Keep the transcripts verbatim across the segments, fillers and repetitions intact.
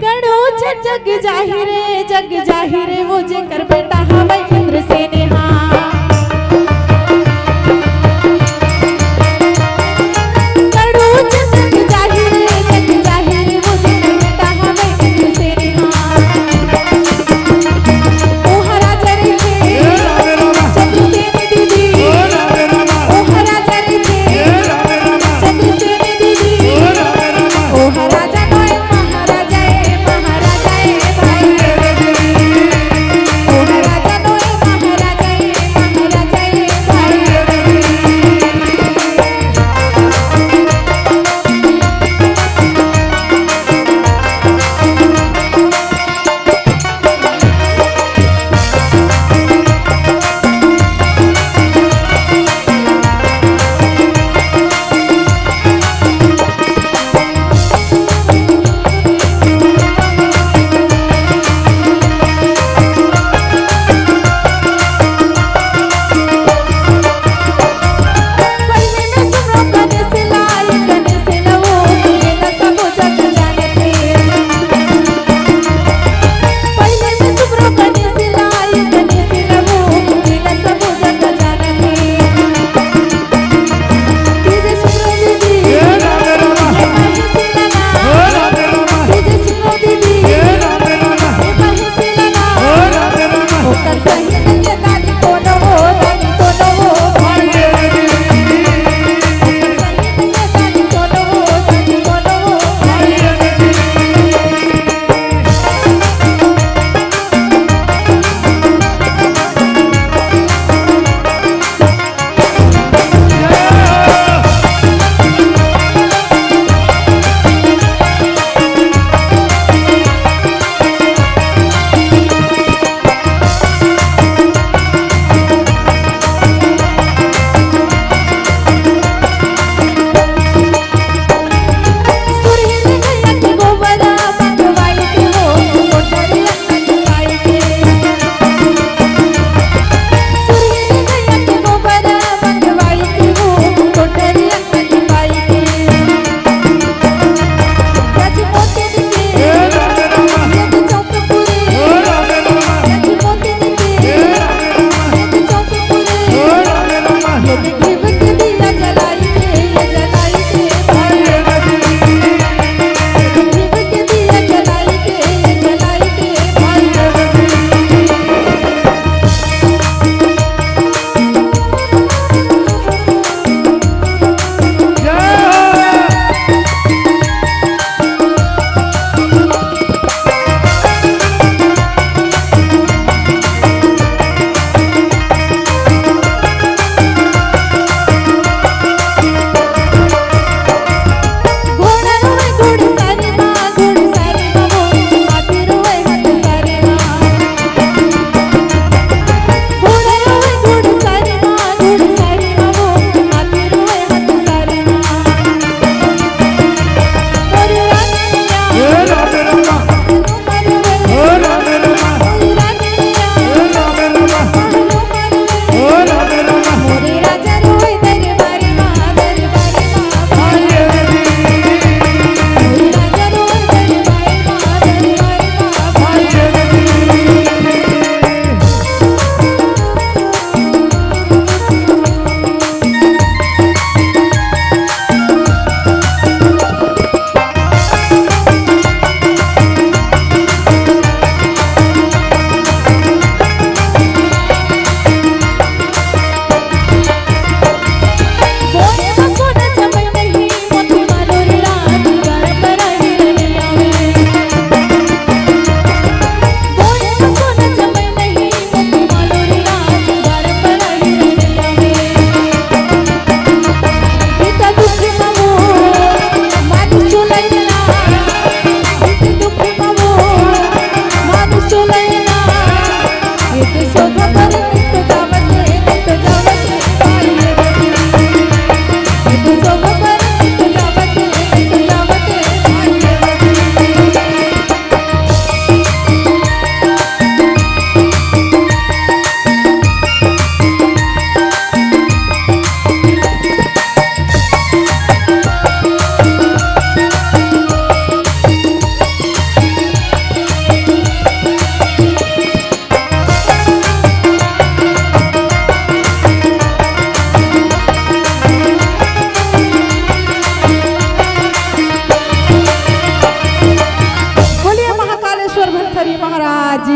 कड़ू जग जाहि रे, जग जाहि रे, वो जेकर बेटा हवय इंद्रसेन हा। कड़ू जग जाहि रे, जग जाहि रे, वो जेकर बेटा हवय इंद्रसेन हा। ओहा राजा रहिथे चंद्रसेन दीदी। ओहा राजा रहिथे चंद्रसेन दीदी। ओहा राजा नोय महाराजा ए, महाराजा ए भाई। ओहा राजा नोय महाराजा ए,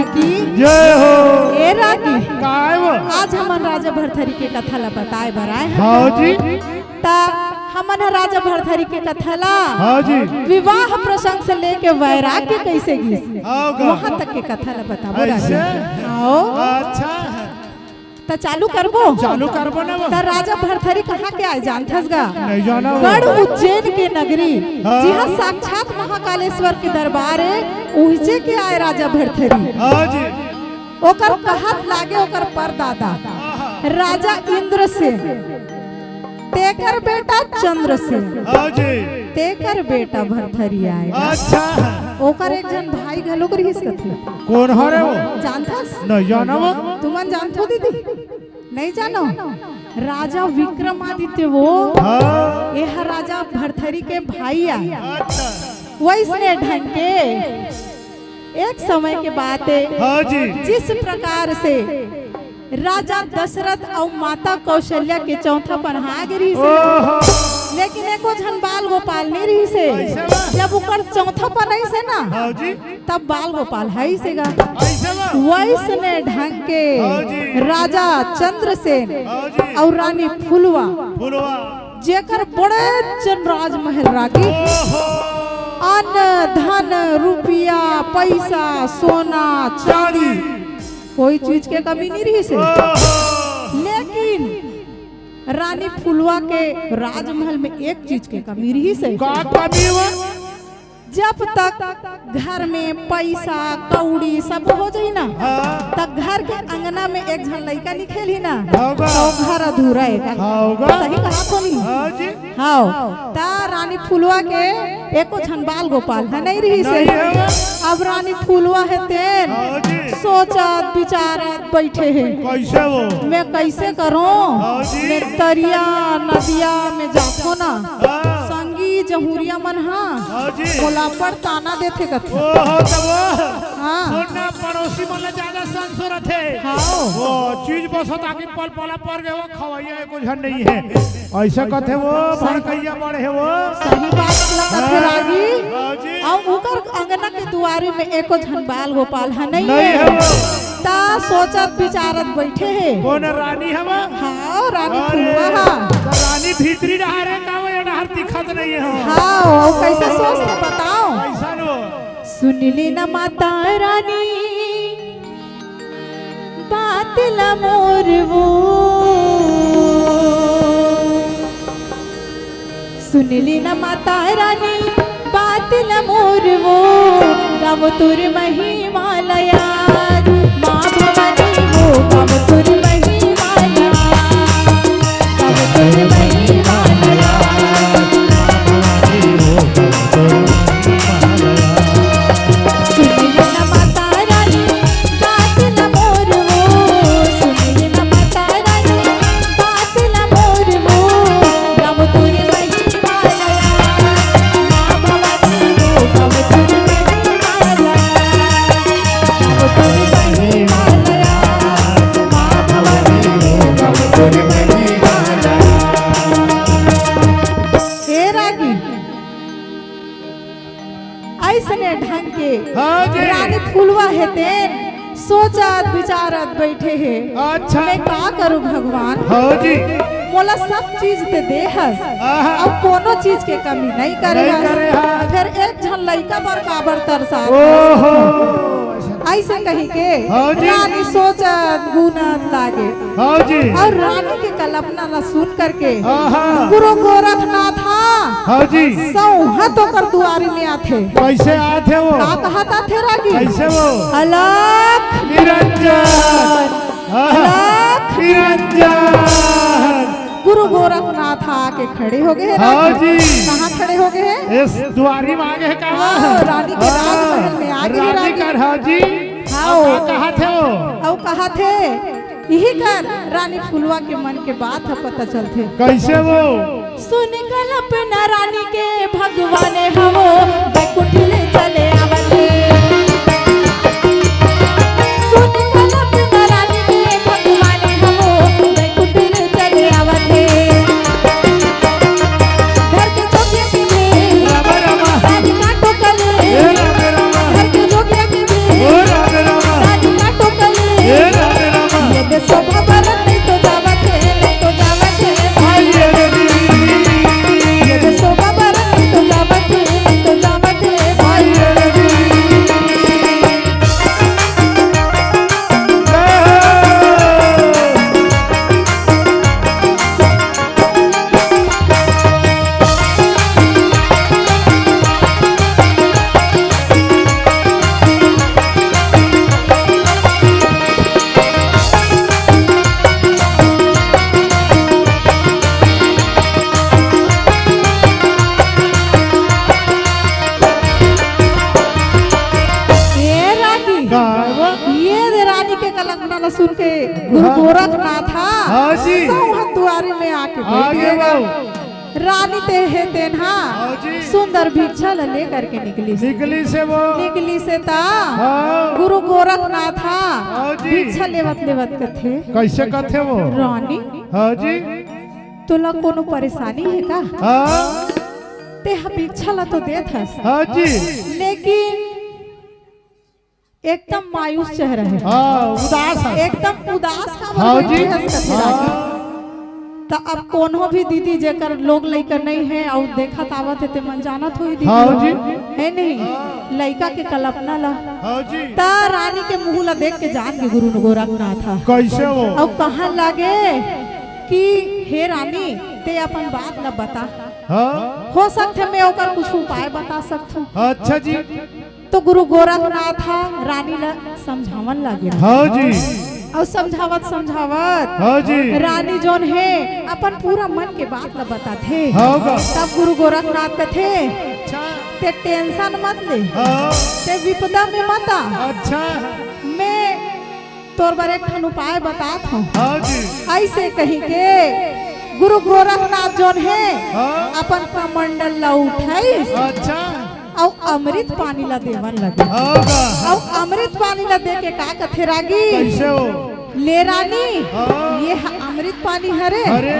की जय हो। ए रागी, काय वो? आज हमन राजा भरथरी के कथा ला बताए बर आए हन। हाँ जी। त हमन ह राजा भरथरी के कथा ला, हाँ जी। विवाह प्रसंग से लेके वैराग्य कैसे गिस, हाँ गा। वहाँ तक के कथा ला बताबो ऐसे? रागी। हाँ। अच्छा। त चालू करबो? चालू करबो ना वो। त राजा भरथरी कहाँ के आए जानथस गा? नहीं जाना वो। गढ़ उज्जैन के नगरी, हाँ। जिहाँ साक्षात महाकालेश्वर के दरबार हे, उहिजे के आए राजा भरथरी। हाँ जी। ओकर कहत लागे ओकर परदादा, हाँ। राजा इंद्रसेन, तेकर बेटा चंद्रसेन, हाँ जी। तेकर बेटा भरथरी आए। अच्छा। ओकर एक झन भाई घलोक रिहिस कथे। कोन हरे वो? जानथस? नहीं जाना वो। तुमन जानथो दीदी? नहीं जानो? राजा विक्रमादित्य वो। हाँ। एह राजा भरथरी के भाई आए। अच्छा। वैसने ढंग के एक समय के बात हे, हाँ जी। जिस प्रकार से राजा दशरथ अउ माता कौशल्या के चौथापन हा गे रिहिस हे, ओहो। लेकिन एको झन बाल गोपाल नहीं रिहिस हे। ऐसे बा? जब ओकर चौथापन आइस हे ना, हाँ जी। तब बाल गोपाल हइस हे गा। ऐसे बा? वैसने ढंग के हाँ जी। राजा चंद्रसेन हाँ जी। अउ रानी फुलवा, फुलवा। जेकर बड़े जन राजमहल रागी, ओहो। अन्न धन रुपया पैसा सोना चांदी, कोई चीज के कमी नहीं रिहिस हे। ओहो। लेकिन रानी फुलवा के राजमहल में एक चीज के कमी रिहिस हे। का कमी वो? जब तक घर में पैसा कौड़ी सब हो जाई ना, हाँ। तब घर के अंगना में एक झन लइका नहीं खेलही ना, हाँ बा। तो घर अधूरा हे। हाँ बा। सही कहा तो नहीं? हाँ जी। हाँ। त रानी फुलवा के एको झन बाल गोपाल ह नहीं रिहिस हे। नहीं हे। अब रानी फुलवा हे तेन हाँ जी। सोचत विचारत बैठे हे। कैसे वो? मैं कैसे करूं? हाँ जी। मैं तरिया नदिया में जाथो ना, हाँ। संगी जहूरिया मन हा हाँ जी। मोला पर ताना देथे कथे। ओहो, तब वो हाँ। सुन ना, पड़ोसी मन ले ज्यादा संसो रथे। हाँ। वो चीज बस होता कि पल पला पर गए, वो खवैया एको झन नहीं हे। ऐसा कथे वो, भड़कैया बड़े हे वो। सही बात बोला कथे रागी। हाँ जी। अउ ओकर अंगना के दुआरी में एको झन बाल गोपाल ह नहीं नहीं हे। हे वो। त सोचत विचारत बैठे हे। कोन रानी हवा? हाँ, रानी अरे, फुलवा हा। त रानी भीतरी डहार हे का, वो ये डहार दिखत नहीं हे। हाँ, वो कैसे सोचथे बताओ? कैसन वो? सुन ले ना माता रानी, बात ला मोर वो। सुन ले ना माता रानी, बात ला मोर वो। गावँव तोर महिमा ला यार, माँ भवानी वो। गावँव तोर महिमा ला, गावँव तोर महिमा ला यार। ए रागी, अइसने ढंग के हाँ जी। रानी फुलवा हे तेन सोचत विचारत बैठे हे। अच्छा। मैं का करूं भगवान? हाँ जी। मोला सब चीज ते दे हस, आहा। अब कोनो चीज के कमी नहीं करे नहीं हस। करे हस। फिर एक झन लइका बर काबर तरसात हस? ओहो। अइसे कही के हाँ जी। रानी सोचत गुनत लागे। हाँ जी। अउ रानी के कल्पना ला सुन करके आहा। गुरु गोरखनाथ हा हाँ जी। सौंहत ओकर दुआरी में आथे। कैसे आथे वो? का कहत आथे रागी? कैसे वो? अलख निरंजन। आहा। अलख निरंजन। गुरु गोरखनाथ आके खड़े हो गए हे हाँ रागी। जी। कहाँ खड़े हो गए हे? इस दुआरी में आ गए हे का? हाँ, रानी के हाँ। राजमहल में आ गए हे रानी रागी। कर हाँ जी। हाँ। अउ का कहत हे वो? अउ कहत हे, इही कर रानी फुलवा के मन के बात ह पता चलथे। कैसे वो? सुन कल्पना रानी के भगवान हवो, बैकुंठ ले चले आवत हे। सुन कल्पना रानी के भगवान हवो, बैकुंठ ले चले आवत हे। घर के छोटे पीछे रामा, रामा। रानी काटो कले। ए रामा, रामा। घर के छोटे पीछे ओ रामा, रामा। सुन के गुरु हाँ। गोरखनाथ हा हाँ जी। सौहन दुआरी में आके बैठ आगे गए। बाबू। रानी ते हे तेन हा हाँ जी। सुंदर भिक्षा ल लेकर के निकलिस। निकलिस वो। निकलिस ता हाँ। गुरु गोरखनाथ हा हाँ जी। भिक्षा लेवत लेवत कथे। कैसे कथे वो? रानी। हाँ जी। तोला कोनो परेशानी हे का? हाँ। ते ह भिक्षा ला तो देत हस। हाँ जी। लेकिन एकदम मायूस चेहरा हे। हाँ, उदास हे। एकदम उदास काबर हाँ बैठे जी। हस कथे हाँ। रानी। त अब कोनो भी दीदी जेकर लोग लइका नइ हे अउ देखत आवत हे ते मन जानत होही दीदी हाँ जी। हे नहीं? लइका के कल्पना ला। हाँ जी। त रानी के मुंह ला देख के जान गे गुरु गोरखनाथ हा। कैसे वो? अउ कहन लागे कि हे रानी, ते अपन बात ला बता। हाँ। हो सकथे मैं ओकर कुछ उपाय बता सकथों। अच्छा जी। तो गुरु गोरखनाथ हा रानी ला समझावन लागे। हाँ जी। अउ समझावत समझावत हाँ जी। रानी जोन हे अपन पूरा मन के बात ला बताथे। हाँ बा। तब गुरु गोरखनाथ कथे, अच्छा। ते टेंशन मत ले, हाँ। ते विपदा में मत आ। अच्छा। मैं तोर बर एक ठन उपाय बतात हूँ। हाँ जी। ऐसे कही के गुरु गोरखनाथ जोन हे हाँ। अपन कमंडल ला उठाइस अच्छा। अउ अमृत पानी ला देवन लगे। हाँ बा। अउ अमृत पानी ला दे के का कथे रागी? कैसे हो? ले रानी, हाँ। ये ह अमृत पानी हरे। अरे।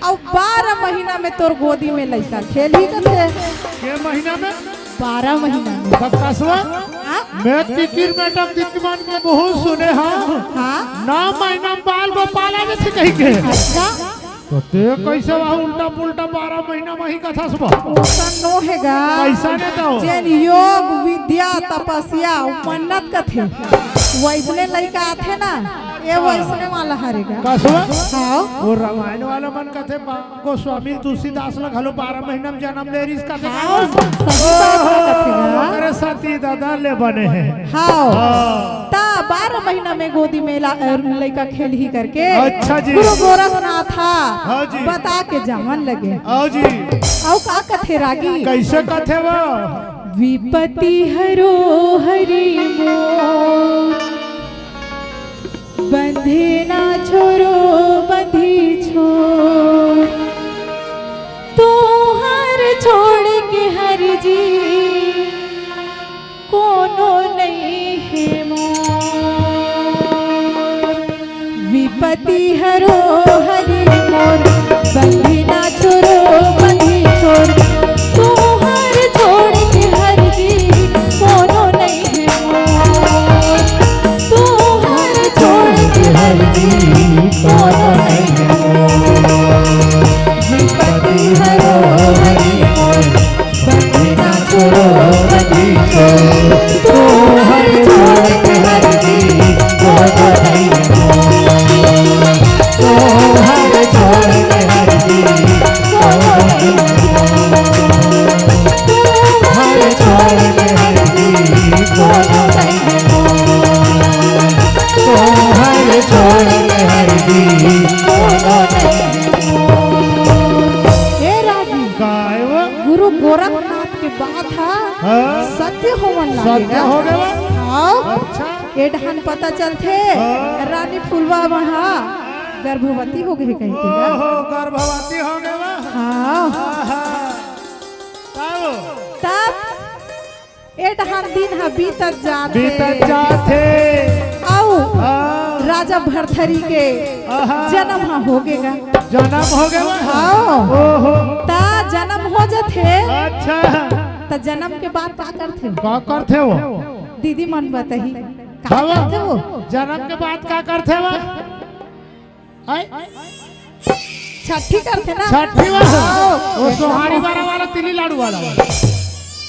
अउ बारह महीना में तोर गोदी में लइका खेलही कथे। के महीना में? बारह महीना में। तब कसवा? हाँ? मैं तितिर मैडम दीदी मन के बहुत सुने हाँ। हाँ? नौ महीना में बाल को पाला जथे कही के। अच्छा। तो ते कैसे वहाँ उल्टा पुल्टा बारह महीना में ही कथस बा? ओसन नो हे गा। कैसा ने तो? जेन योग, विद्या, तपस्या, मन्नत कथे। वैसने लइका आथे ना, ये हाँ। वैसने वाला हरे गा। कसवा? हाँ। वो रामायण वाला मन कथे बा। गोस्वामी तुलसीदास ला घलो बारह महीना में जन्म ले रिहिस कथे हाँ, का? सही बात हे कथे ना। ओकरे सेती दादा ले बने हे। हाँ। हाँ। त बारह महीना में गोदी में ला-, अ, लइका खेलही करके अच्छा जी। गुरु गोरखनाथ हा हाँ जी। बता के जावन लगे। हाँ जी। अउ का कथे रागी? कैसे कथे वो? विपति हरो हरि मोर बंधे ना छोरो बंधी छोर, तोहर छोड़ के हर जी कोनो नइ हे मोर। विपति हरो हरि मोर, बंधे ना छोरो बंधी छोर, तोहर छोड़ के हर जी कोनो नइ हे मोर। तोहर छोड़ के हर जी कोनो नइ हे मोर। विपति हरो हरि मोर, बंधे ना छोरो बंधी छोर। तोहर छोड़ के हर जी कोनो नइ हे मोर। तोहर छोड़ के हर जी कोनो नइ हे मोर। तोहर छोड़ के हर जी कोनो नइ हे मोर। तोहर छोड़ के हर जी कोनो नइ हे मोर। ए रागी, काय वो? गुरु गोरखनाथ के बात हा हाँ? सत्य होवन सत्य लागेगा। हो गया? हाँ। अच्छा। ए डहान पता चलथे, हाँ। रानी फुलवा वहाँ गर्भवती हो गई कहीं के ना। ओहो, गर्भवती हो गए बा? हाँ। आहा। तब? तब ए डहान दिन ह बीतत जाथे। बीतत जाथे। अउ हाँ। राजा भरथरी के आहा। जनम ह होगे गा। जनम होगे बा? हाँ। ओहो। त जनम हो जथे। अच्छा। त जनम के बाद का करथे? का करथे वो? दीदी मन बताही। का हाँ। करथे वो? जनम के बाद का करथे वो? आय? छट्ठी करथे ना? छट्ठी वाला? हाँ। वो सोहारी बारा वाला, तिली लाडू वाला।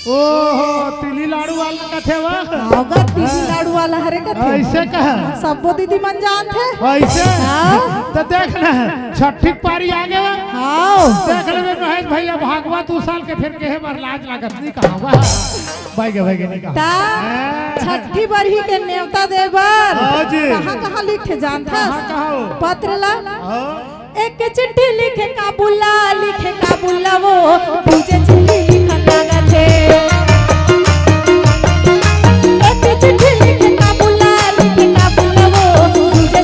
ओहो, तिली लाडू वाला कथे वा? हाँ, गा, तिली लाडू वाला हरे कथे। ऐसे कहा? सब्बो दीदी मन जानथे। ऐसे? हाँ। त देख ना, छट्ठी पारी आगे। हाँ। देख ले महेश भैया, भागवा दू साल के फेर केहे बर लाज लागत नहीं कहा वा। भाई के, भाई के नहीं कहा। ता हाँ। छट्ठी बरही के नेवता दे बर हाँ जी। कहाँ, कहाँ लिखे जानथस? कहाँ, कहाँ हो? पत्र ला। हाँ। एक चिट्ठी लिखे काबुला, लिखे काबुला वो, दूजे चिट्ठी लिखन लागथे। एक चिट्ठी लिखे काबुला, लिखे काबुला वो, दूजे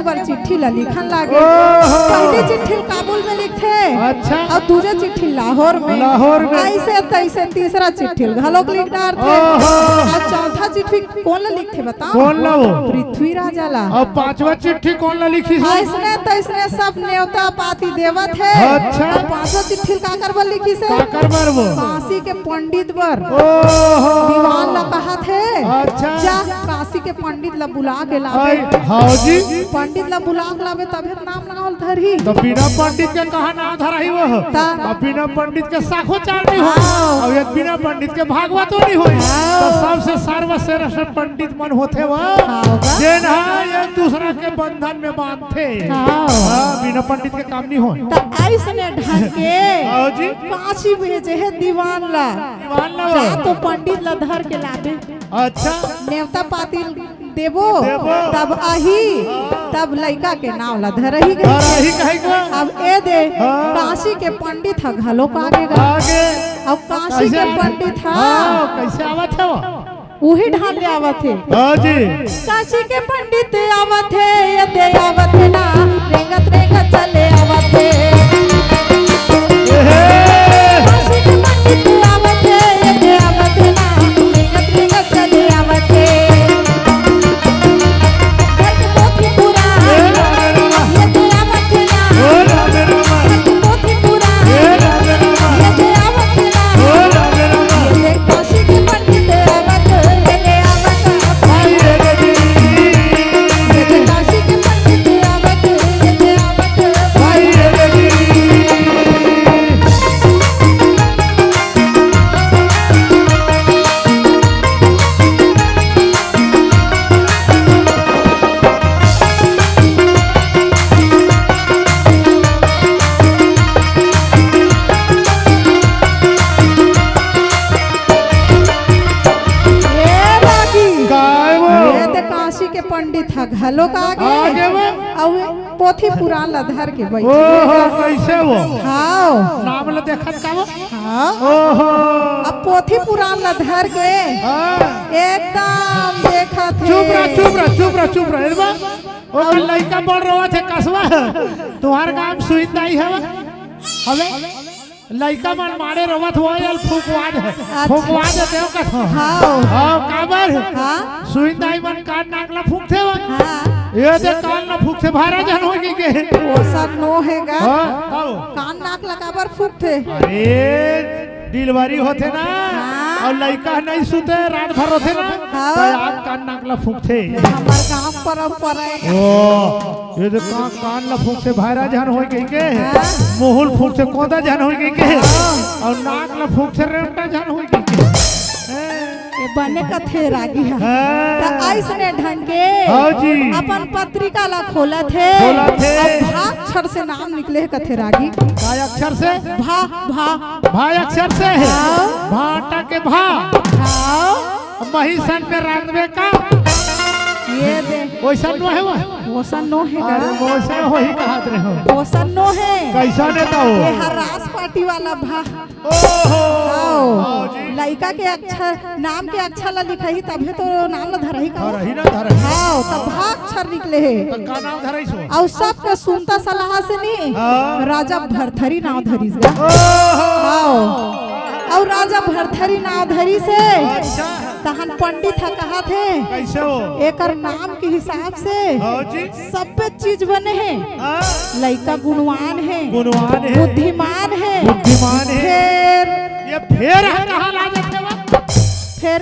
बर चिट्ठी ला लिखन लागे। ओहो। पहली चिट्ठी ल काबुल में लिखथे, अच्छा। अउ दूसरा चिट्ठी लाहौर में। लाहौर में। अइसे तइसे तीसरा चिट्ठी ल घलोक लिख डारथे। ओहो। अउ चौथा चिट्ठी कोन ला लिखथे बताओ? कोन ला वो? पृथ्वी राजा ला। अउ पांचवा चिट्ठी कोन ला लिखिस? अइसने तइसने सब नेवता पाती देवत हे। अच्छा। अउ पांचवा चिट्ठी ल काकर बर लिखिस हे? काकर बर वो? काशी के पंडित बर। ओहो। दीवान ला कहत हे। अच्छा। जा काशी के पंडित ला बुला के लाबे। आई, हाँ जी। पंडित ला बुला के लाबे तभे त नाम लगावल धरही। त बिना पंडित के कहाँ नाम धरही वो? त अब बिना पंडित के साखो चार नहीं होय। हाँ। अब एक बिना पंडित के भागवतो नहीं होय। हाँ। त सबसे सर्वश्रेष्ठ पंडित मन होथे वो। हाँ, होगा। जेन ह एक दूसरा के बंधन में बांधथे। हाँ। हाँ, बिना पंडित के काम नहीं होय। त अइसने ढंग के हाँ जी। काशी भेजे हे दीवान ला। दीवान ला। जा तो पंडित ला धर के लाबे। अच्छा। नेवता पाती देबो, देबो। तब आही, हाँ। तब लइका के नाव ला धरही कहिके। धरही कहिके। अब ए दे, हाँ। काशी के पंडित ह घलोक आगे गा। आगे। अब काशी कइसे के आगे? पंडित ह। हाँ, कइसे आवत हे वो? उही ढाल ले आवत हे। हाँ जी। काशी के पंडित आवत हे, ए दे आवत हे ना, रेंगत रेंगत चले आवत हे। ए हे। काशी के पंडित आवत हे, ए दे आवत हे ना, रेंगत रेंगत चले आवत हे। एक पोथी पुराण, ए राम रे राम। ए दे आवत हे ना। ओ राम रे राम। एक पोथी पुराण, ए राम रे राम। ए दे आवत हे ना। ओ राम रे राम। ए दे काशी के पंडित आवत, ए दे आवत। आई रे जी। ए दे काशी के पंडित आवत, ए दे आवत। आई रे जी। ए बाकी। काय वो? ए ते काशी के पंडित ह घलोक आगे। आगे वो? अउ पोथी पुराण ला धर के बइठ ओ हो, गे। कइसे वो? हाव। नाम ला देखत का वो? हाँ। ओहो। अब पोथी पुराण ला धर के हाँ। एकदम देखत हे। चुप रह, चुप रह, चुप रह, चुप रह। एलबा, ओकर लइका बड़ रोवत हे कसवा। तुहार गांव सुइन दाई हवे? हवे? लइका मन मारे रोवत होय, अल फुकवा दे। अच्छा। फुकवा दे देव कथो। हाँ। हाँ, काबर? हाँ। सुइन दाई मन कान नाक ला फूंकथे वो। हाँ। ए दे कान ला फूंकथे, भारा झन होय कहिके। ओसन नो हे गा। हाँ, आओ। कान नाक ला काबर फूंकथे? अरे, डिलीवरी होथे ना, हाँ। अउ लइका नहीं सुते, रात भर होथे ना, हाँ। त आप कान नाक ला फूंकथे। हमर गांव परंपरा हे। ओ, ए दे का-, कान ला फूंकथे, भारा झन होय कहिके। हाँ। मुहुल फूंकथे, कोदा झन होय कहिके। हाँ। अउ नाक ला फूंकथे, रेमटा झन होय कहिके। ए बने कथे रागी ह। हाँ। त अइसने ढंग के हाँ जी। अपन पत्रिका ला खोलत हे। खोलत हे। अउ भा अक्षर से नाम निकले हे कथे रागी। काय अक्षर से? भा, भा। भा अक्षर से हे। हाँ। भाटा के भा। हाँ। अब मही सन में रांधबे का? ए दे। ओइसन नो हे वो? ओसन नो हे गा। अरे, ओसन होही कहत रहे हो। ओसन नो हे। कइसन हे त वो? ए हर रास पार्टी वाला भा। ओहो। आओ। आओ जी। लइका के अक्षर, नाम के अक्षर ला लिखाही तभे तो नाम ला धरही का। धरही ना धरही। हाँ, त भा अक्षर निकले हे। त का नाम धरही सो? अउ सबके सुनता सलाह से नी, हाँ। राजा भरथरी नाम धरिस गा। ओहो। आओ। अउ राजा भरथरी नाम धरिस हे। अच्छा। तहन पंडित ह कहत हे, कइसे वो? एकर नाम के हिसाब से हाँ जी। सब्बे चीज बने हे। हाँ। लइका गुणवान हे, गुणवान हे। बुद्धिमान हे। बुद्धिमान हे। फेर ये फेर ह कहाँ ला जाथे वो? फेर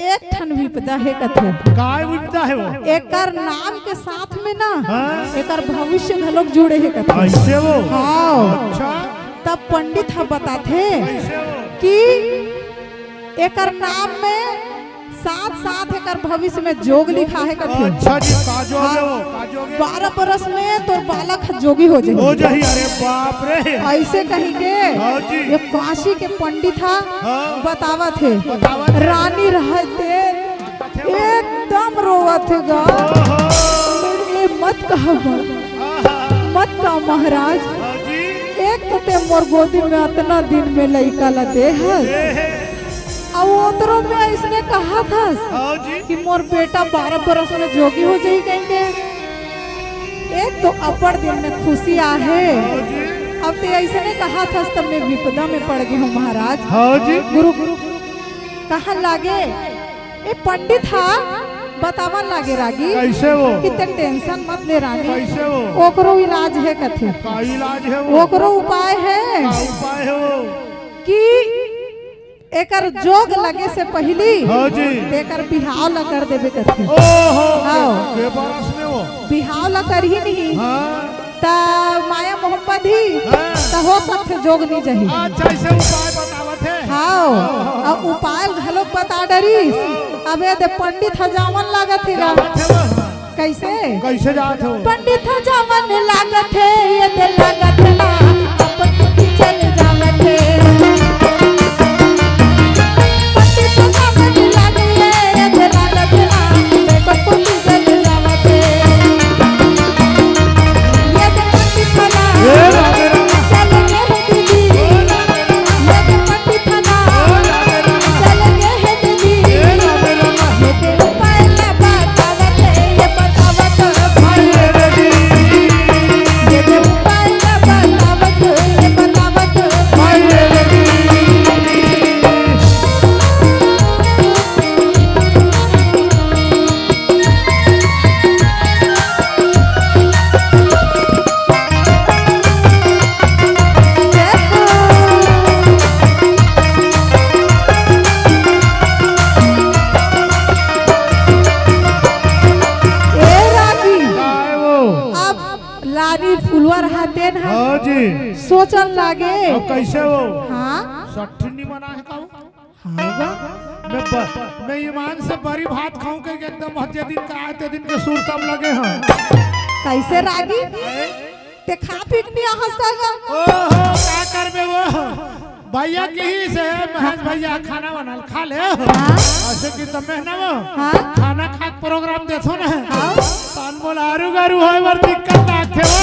एक ठन विपदा हे कथे। काय विपदा हे वो? एकर नाम के साथ में ना हाँ। एकर भविष्य घलोक जुड़े हे कथे। अइसे वो? हाँ। अच्छा। तब पंडित ह बताथे कइसे वो? कि एकर नाम में साथ साथ एकर भविष्य में जोग लिखा हे कथे। अच्छा जी, का जोग हे वो? हाँ। का जोग हे? बारह बरस में तोर बालक ह जोगी हो जाही। हो जाही, अरे बाप रे। अइसे कहिके हाँ जी। ये काशी के पंडित ह हाँ। बतावत हे। बतावत हे। रानी रहते एकदम रोवत हे गा। ओहो। ए मत कह बा-, आहा। मत कह महाराज। हाँ जी। एक तो ते मोर गोदी में अतना दिन में लइका ला दे हस। ए हे। अउ ओतरो में अइसने कहत हस हाँ जी। कि मोर बेटा बारह बरस में जोगी हो जाही कहिके। एक तो अब्बड़ दिन में खुशी आहे। हाँ जी। अब ते अइसने कहाथस तब मैं विपदा में पड़ गे हूँ महाराज। हाँ जी। गुरु कहन लागे, ए पंडित हा बतावन लागे रागी। कइसे वो? कि ते tension मत ले रानी। कइसे वो? ओकरो इलाज हे कथे। का इलाज हे वो? ओकरो उपाय हे। का उपाय हे वो? कि एकर जोग लगे से पहिली हाँ जी। एकर बिहाव ला कर देबे कथे। ओहो, हाँ। के, के बरस में वो? बिहाव ला करही नहीं। हाँ। त माया मोहब्बत ही, हाँ। त हो सकथे जोग नहीं जही। अच्छा, अइसे उपाय बतावत हे। हाँ। ओहो। अउ उपाय घलोक बता डरिस। अब एदे पंडित ह जावन लागत हे गा। जावत हे वो। कइसे? कइसे जात हो? पंडित ह जावन लागत हे, एदे लागत ना, अपन कुटी चल जावत हे। पंडित ह जावन लागत हे, एदे लागत ना, अपन कुटी चल जावत हे। एदे पंडित ह ना, ए राधे राधे। चल गे हे दीदी। ए राधे राधे। एदे पंडित ह ना, ए राधे राधे। चल गे हे दीदी। ए राधे राधे। एदे उपाय ला बतावत हे, ये बतावत भाई रे दीदी। एदे उपाय ला बतावत हे, ये बतावत भाई रे दीदी। ए रागी, काय वो? अब लानी फुलवा रहते ना, हाँ जी। सोचन लागे। अब कइसे वो? हाँ। सट्ठी नहीं बना है का वो? हाँ बा। मैं ब-, मैं ईमान से बरी भात खाऊं के एकदम जे दिन का आए, ते दिन के सुरता म लगे हंव। कइसे रागी? हैं? ते खा पी के नहीं आहस का गा? ओहो, का करबे वो? भैया कहिस हे, महेश भैया खाना बना ले, खा ले। हाँ। अइसे कि तमे ना वो, हाँ। खाना खा के program देखो ना। हाँ। तन मोला आरू गारू होय बर दिक्कत लागथे वो।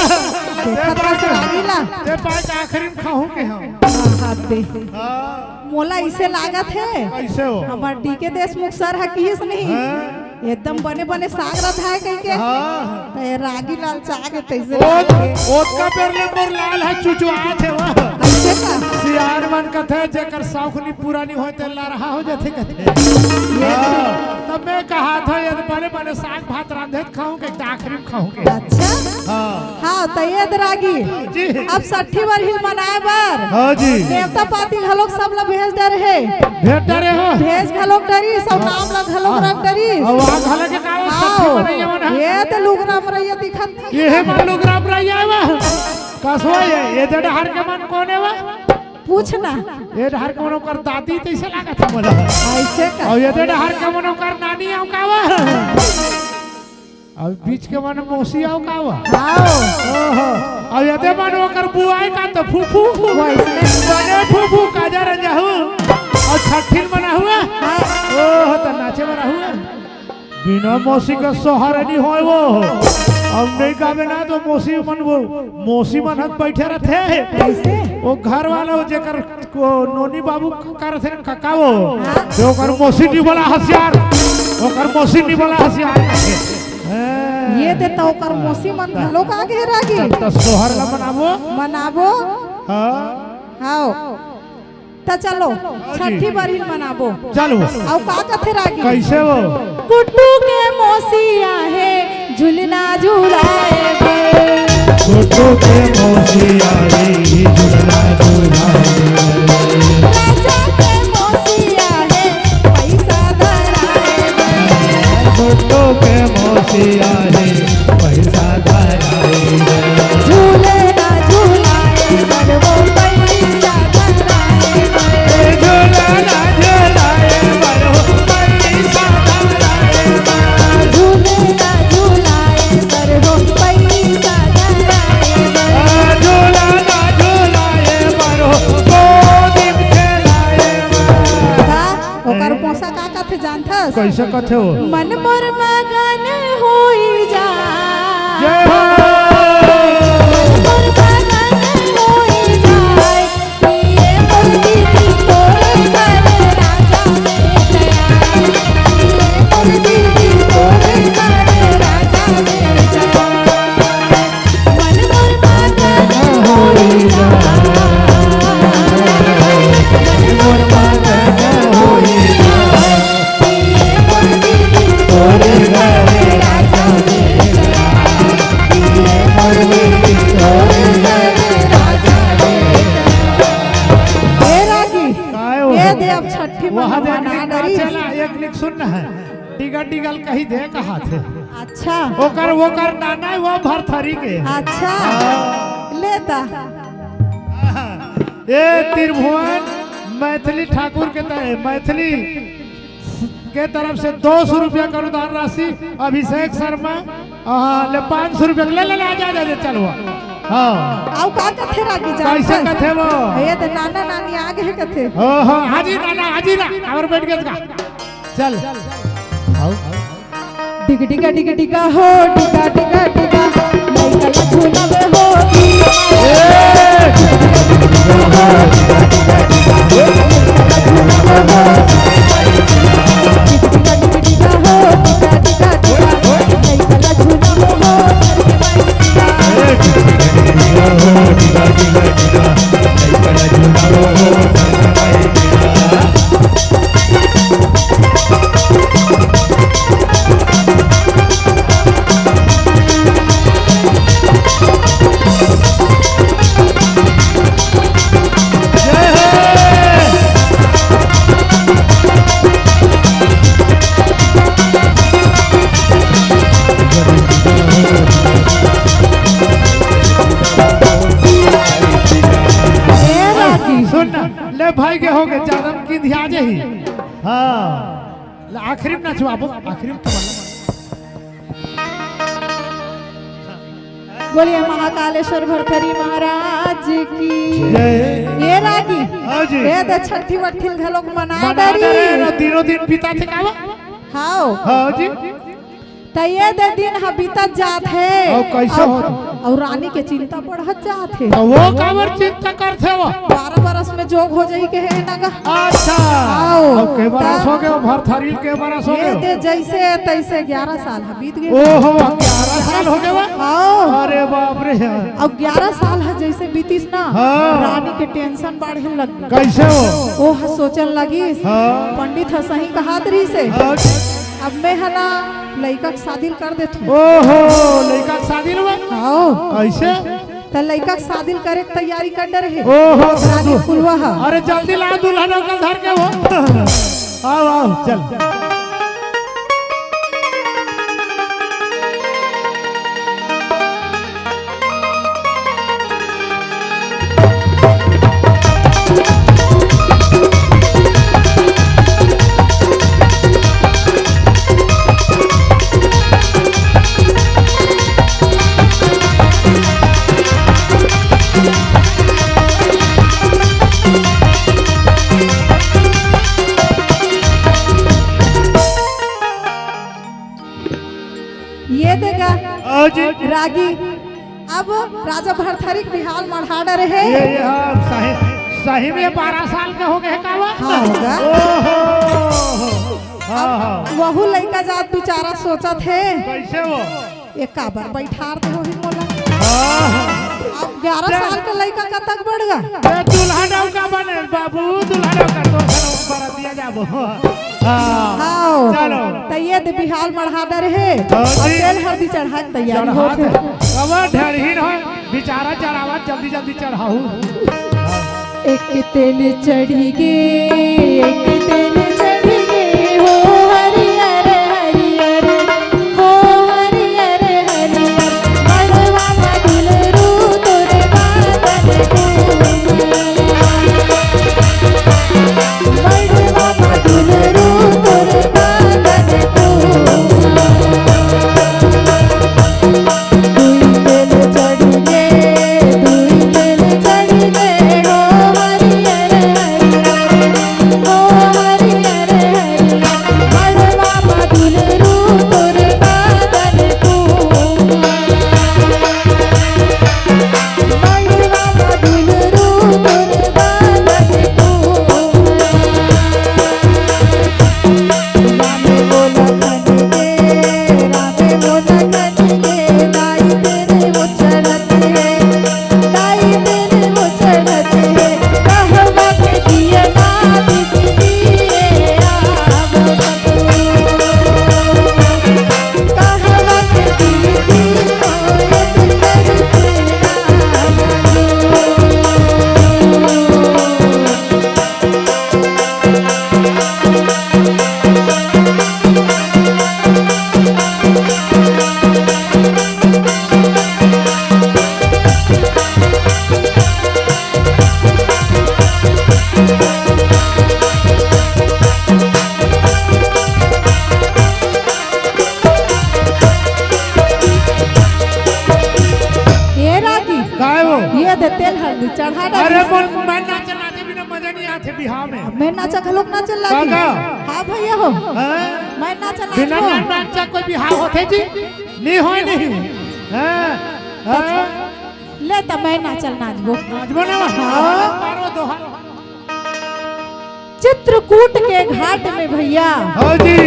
देखत रह से रागी ला। ते पाए के आखिरी में खाहूं के हंव। हाँ, हाँ, दे। हाँ। मोला अइसे लागत हे, कइसे हो? हमर डी के देशमुख सर ह किहिस नहीं, हाँ। एकदम बने बने साग रंधाय कहिके। हाँ। त ए रागी लाल चाह के तइसे ओ, लागे। ओतका बेर ले मोर लाल ह चुचुआत हे वो। अइसे का? सियान मन कथे, जेकर सौख नी पूरा नी होय, ते लरहा हो जाथे कथे। ये हाँ। तब मैं कहाथंव, ये बने बने साग भात रांधे त खाहूं के, त आखिरी में खाहूं के। अच्छा। हाँ। हाँ, त एदे रागी। जी। अब सट्ठी बरही ल मनाए बर। हाँ जी। नेवता पाती घलोक सब ला भेज डरे हे। भेज डरे हो। भेज घलोक डरिस, अउ नाम ला घलोक रख डरिस। अउ वहाँ घलोक के का हो, हाँ। सट्ठी मनइया मन ह। एदे लुगरा मरइया दिखत हे। एहे मन लुगरा मरइया हे वो। कस वो ये, एदे डहर के मन कोन हे वो? पूछ ना। ए डहर के मन ओकर दादी तइसे लागत हे मोला। अइसे का? अउ एदे डहर के मन ओकर नानी अउ का वो? अउ बीच के मन मौसी अउ का वो? हाँ। ओहो। अउ एदे मन ओकर बुआई का त फूफू। वइसने। बने फूफू काजर जाहू। अउ छट्ठी ल मनाहू। हाँ। ओहो, त नाचे बर आहू। बिना मौसी के सोहर नी होय वो। अब नहीं गावे ना त मौसी मन वो, मौसी मन ह बइठे रथे। कइसे? वो घर वाला वो जेकर वो नोनी बाबू का रथे ना कका वो। हाँ। त ओकर मौसी नी बोला हसियार। ओकर मौसी नी बोला हसियार। हाँ। ये दे त ओकर मौसी मन घलोक आगे रागी। त, त सोहर ला मनाबो। मनाबो। हाँ। हाँ। त चलो, हाँ जी। छट्ठी बरही ल मनाबो। चलो। अउ का कथे रागी? कइसे वो? गुड्डू के मौसी आहे, झुलना झुलाए बर। गुड्डू के मौसी आही, झुलना झुलाए बर। राजा के मौसी आहे, पइसा धराए बर। गुड्डू के मौसी आही, पइसा धराए बर। झुलना झुलाए बर वो पइसा धराए बर। झुलना झुलाए बर वो पइसा धराए बर। झुलना झुलाए बर वो पइसा धराए बर। झुलना झुलाए बर वो गोदी म खेलाए बर। का? ओकर मौसा का कथे जानथस? कइसे कथे वो? मन मोर मगन होई जाए। जय हो। मन मोर मगन होई जाए। ये मोर दीदी तोरे घर राजा बेटा। ये मोर दीदी तोरे घर राजा बेटा। अब छठी वहाँ माई देख मना लिख डरी। नाचे ला, एक लिख सुन न है। डिगल डिगल कही दे कहा थे। अच्छा। ओकर, ओकर नाना है, वो भरथरी के। अच्छा। हाँ। ले ता। ए त्रिभुवन मैथिली ठाकुर के तय, मैथिली के तरफ से दो सौ रुपया का अनुदान राशि अभिषेक शर्मा, हाँ, ले पाँच सौ रुपया, ले, ले, ले, आ जा, आ जा, आ जा, चल वो। हाँ। आउ का कथे रागी जान कैसे से? कथे वो? ये तो नाना नानी आगे है कथे। हो, हो, हाजी नाना, हाजी ना, और बैठ गए का। चल। आओ। डिग डिगा डिग डिगा हो, डिगा डिगा डिगा, लइका ला झूलावे हो। ए! डिग डिगा डिग डिगा हो, डिगा डिगा डिगा, लइका ला झूलावे हो। डिग डिगा डिग डिगा हो, डिगा डिगा डिगा, लइका ला झूलावे हो। ए रागी। सुन ना, ले भाई के हो गए, ज्यादा की ध्यान ही। हाँ। ले आखिरी में नचवाबो, आखिरी में तो बोला। बोलिए महाकालेश्वर भरथरी महाराज की। जय। ये रागी। हाँ जी। ये तो छठी वट्ठी घलोक मना मना डरी। डरे ना, दिनों दिन पिता थे का? हाँ। हाँ जी। त ये दे दिन ह बीतत जात हे। अउ कइसे अउ, होत? अउ रानी के चिंता बढ़त जात हे। त वो काबर चिंता करथे वो? बारह बरस में जोग हो जाई के हे ना गा। अच्छा। आओ। अउ के बरस त हो गए, भरथरी के बरस हो ये गए? दे जइसे तइसे ग्यारह साल ह बीत गए। ओहो, ग्यारह साल हो गए वो? आओ। अरे बाप रे। अउ ग्यारह साल ह जइसे बीतिस ना, हाँ। रानी के tension बाढ़े लग गे। कइसे वो? ओ ह सोचन लगिस, हाँ। पंडित ह सही कहात रहिस हे। हाँ। अब मैं ह ना लइका के शादी ल कर देथों। ओहो, लइका के शादी ल बा? हाँ। कइसे? त लइका के शादी ल करे के तैयारी कर डरे हे। ओहो, रानी फुलवा ह। अरे जल्दी ला दुल्हन ओकर धर के वो। आओ, आओ, चल। ये देखा आओ जी। रागी, अब राजा भरथरी के बिहाव मढ़ा डरे हे। ये, ये, हाँ, सही, सही में बारह साल के हो गए का वो? हाँ, होगा। ओहो, हाँ, हाँ। वहू लइका जात बेचारा सोचत हे। कइसे वो? ये काबर बइठार दे होही मोला? हाँ, हाँ। अब ग्यारह साल के लइका कतक बढ़ गा? ए, दुल्हन अउ का बने, बाबू, दुल्हन अउ का, तो बरातिया जाबो। हाँ। हाँ। चलो। त ये दे बिहाव मढ़ा डरे हे। हाँ जी। अउ तेल हरदी चढ़ाए के तैयारी चढ़ा होत हे। दे। अब ढेरहीन हो, बेचारा चढ़ावा, जल्दी जल्दी चढ़ाऊ। एक तेल चढ़ी गे, एक तेल चढ़ी गे, हो हरियर हरियर, हो हरियर हरियर। मड़वा म दुलरू तोर बादल फूल। मड़वा म दुलरू तोर बादल फूल। दुई तेल चढ़ गे, दुई तेल चढ़ गे, हो हरियर हरियर। नाचा घलोक नाचल लागी। का? हाँ भैया हो। हाँ? मैं नाचा नाच बिना हो। नाच नाचा कोई बिहाव होथे जी? नहीं होय नहीं। हाँ? हाँ? ले त मैं नाचल नाचबो। नाचबो ना? हाँ। मारो दोहा। चित्रकूट के घाट में भैया हाँ जी।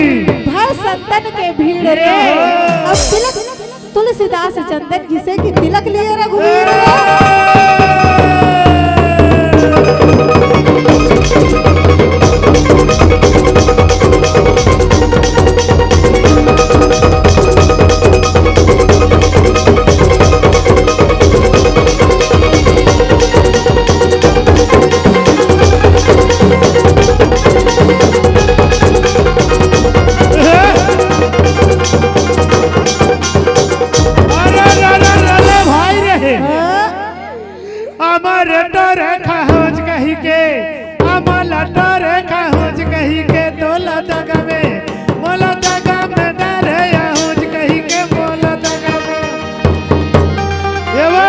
भर संतन के भीड़ रे। हाँ। अब तिलक तुलसीदास चंदन घिसे कि तिलक लिए रघुवीर रे। अरे, अरे, अरे, अरे, भाई रे। हाँ। अमर तोर खहुंच कही के, अमल तोर खहुंच कही के, तोला दगा में, मोला दगा में, डरे अहुंच कही के, मोला दगा में। ये वो,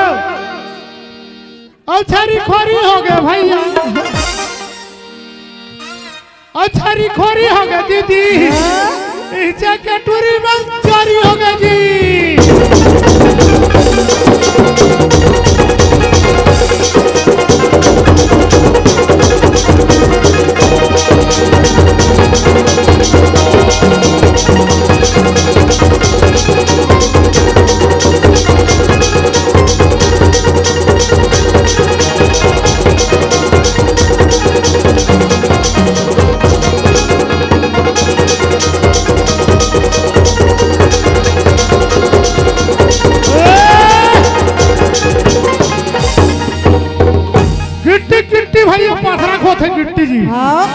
अब छरी खोरी हो गए भैया। अछरी खोरी हो गए दीदी। हाँ? इसे के टूरी में चोरी हो गए जी। गिट्टी, गिट्टी भैया पथरा खोथे गिट्टी जी। हाँ।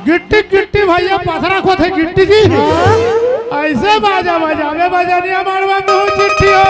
गिट्टी, गिट्टी भैया पथरा खोथे गिट्टी जी। हाँ। ऐसे बाजा बजावे बजनिया मारवा मुँह चिट्ठी हो।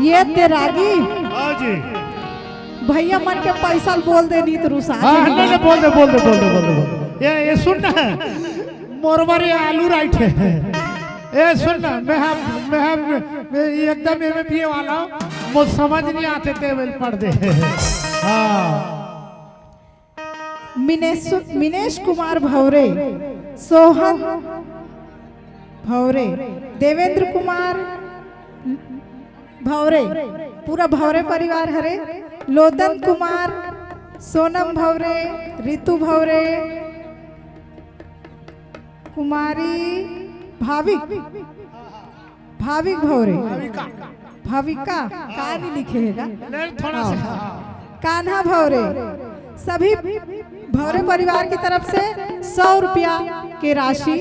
ये ते रागी। हाँ जी। भैया मन के पैसा ल बोल दे, नहीं तो रुसा हाँ, जाही। नहीं, नहीं, बोल दे, बोल दे, बोल दे, बोल दे, बोल दे। ये, ये सुन ना, मोर बर ये आलू राइट है। ए, सुन ना, मैं हम, मैं हम, मैं एकदम एमे पिए वाला हूँ, मुझ समझ नहीं आते, ते बेल पढ़ दे। हाँ। मिनेश, मिनेश कुमार भौरे, सोहन भौरे, देवेंद्र कुमार भौरे, पूरा भौरे परिवार हरे, लोदन कुमार, सोनम भौरे, रितु भौरे, कुमारी भाविक, भाविक भौरे, भाविका। भाविका, का नहीं लिखे है गा? ले थोड़ा हाँ। सा। कान्हा भौरे, सभी भौरे परिवार की तरफ से सौ रुपया के राशि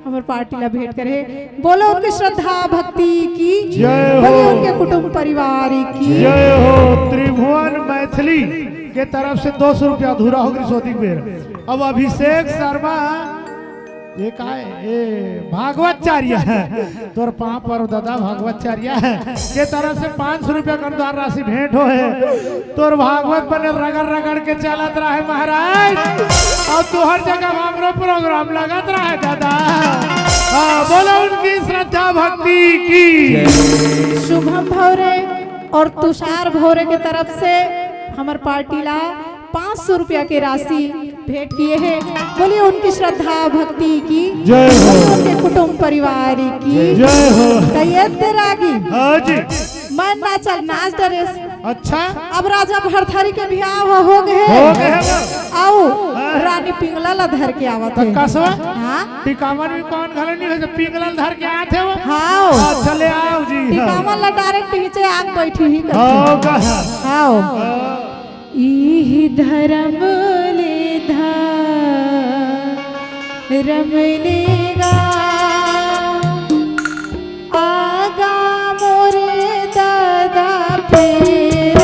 हमर पार्टी ला भेंट करे। बोलो उनके श्रद्धा भक्ति की, जय हो। बोलो उनके कुटुंब परिवार की। जय हो। त्रिभुवन मैथिली के तरफ से दो सौ रुपया अधूरा हो गई सोदी बेर। अब अभिषेक शर्मा ये काय, ए, भागवताचार्य है। तोर पाँव पर दादा भागवताचार्य है। के तरफ से पाँच सौ रुपया का अनुदान राशि भेंट हो है। तोर भागवत बने रगड़ रगड़ के चलत रहे महाराज। और तोहर जगह हमरो प्रोग्राम लगत रहे दादा। हाँ, बोलो उनकी श्रद्धा भक्ति की। शुभम भौरे और तुषार भौरे के तरफ से हमर पार्टी ला पाँच सौ रुपया के राशि भेंट किए हैं। बोलिए उनकी श्रद्धा भक्ति की, जय हो। बोलिए उनके कुटुंब परिवार की। जय हो। कहिए तेरा गीत। हाँ जी। मैं नाचल नाच डरेस। अच्छा। अब राजा भरथरी के बिहाव हो गए। हो गए हैं। आओ, हाँ। रानी पिंगला ला धर के आवत तो है। कसवा? हाँ। टिकावन में कौन घरे नहीं हो, जब पिंगला ला धर के आते हो? हाँ। अच्छा, ले आओ जी। टिकावन ला डायरेक्ट नीचे आग बैठी ही करते। हो गया। आओ। हाँ। इही धरम ले धरम लेगा, आगा मोरे दादा फेर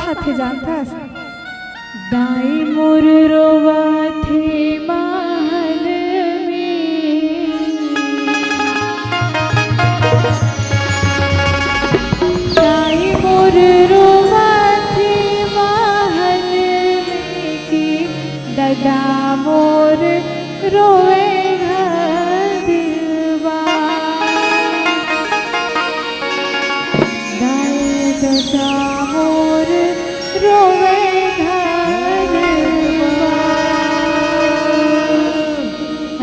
आथे जानथस? दाई मोर रोवाथे महल में, दाई मोर रोवाथे महल में कि ददा मोर रोवे घर दिलवा। दाई ददा मोर रोवे घर दिलवा।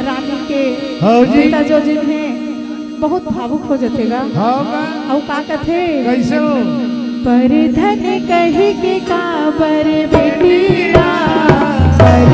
रानी के हाँ जी। बेटा जो जिन हे बहुत भावुक हो जथे गा। हाँ का? अउ का कथे? कैसे हो? परधन कहि के काबर बेटी ला, पर